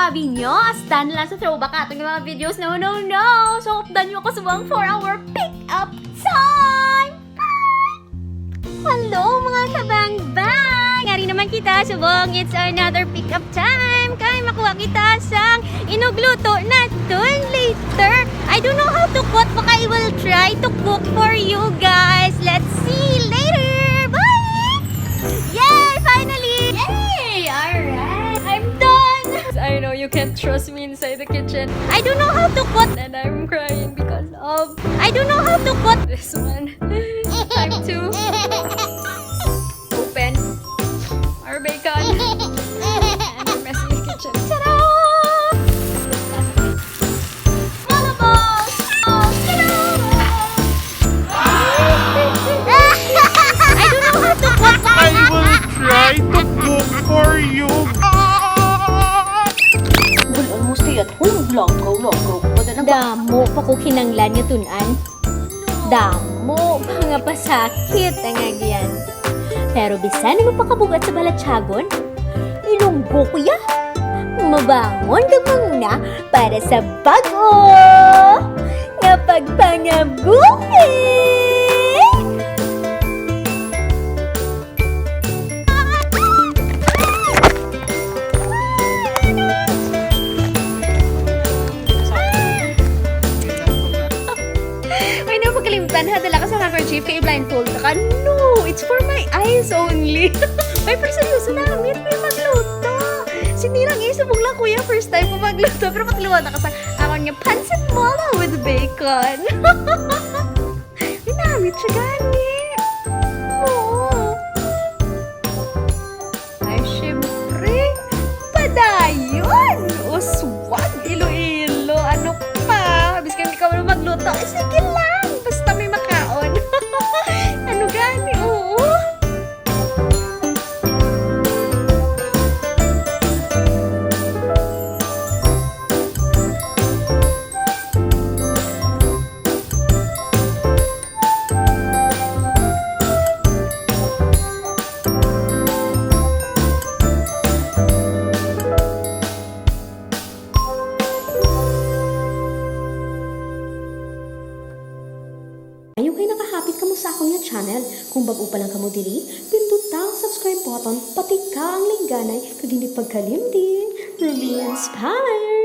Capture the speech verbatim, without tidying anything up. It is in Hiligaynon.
Sabi nyo, asdan lang sa throwback aton nga mga videos. No, no, no! So, updan nyo ko subong for our pick-up time! Bye! Hello, mga kabangbang! Ngari naman kita, subong, it's another pick-up time. Kay makuha kita sang inugluto naton later. I don't know how to cut, but I will try to cook for you guys. Let's see later! Bye! Yay! Finally! Yay! Alright! I'm done! I know you can't trust me inside the kitchen. I don't know how to cut. And I'm crying because of I don't know how to cut this one. Time to open our bacon and our messy kitchen. Ta-da! Volleyball! Ta-da! I don't know how to cut. I will try to cook for you. Well, almost kay at home, lagaw-lagaw ko pa na. Damo pa ko kinanglan nga tun-an. Damo pa nga pasakit ang agyan. Pero bisan ano pa kabugat sa balatyagon, ilunggo ko ya. Mabangon kag manguna para sa bag-o nga pagpangabuhi. Ay, na makalimtan ha, dala ka sa handkerchief kay blindfold ka. No, it's for my eyes only. Ay, pero seryoso na, may magluto. Sinilang isubong lang kuya, first time ko magluto. Pero katluan na ka sa akon nga pancit mala with bacon. Ginamit siya gani. Oo. Ay, syempre. Padayon. Uswag, Iloilo. Ano pa? Biskan di ka man magluto. Ay, sige lang. Basta may makaon. Ano gani? Oo. Ayaw kay nakahapit kamo sa akon nga channel. Kung bag-o pa lang kamo diri, pinduta ang subscribe button, patika ang lingganay, kag hindi pagkalimti, Ruby Inspire!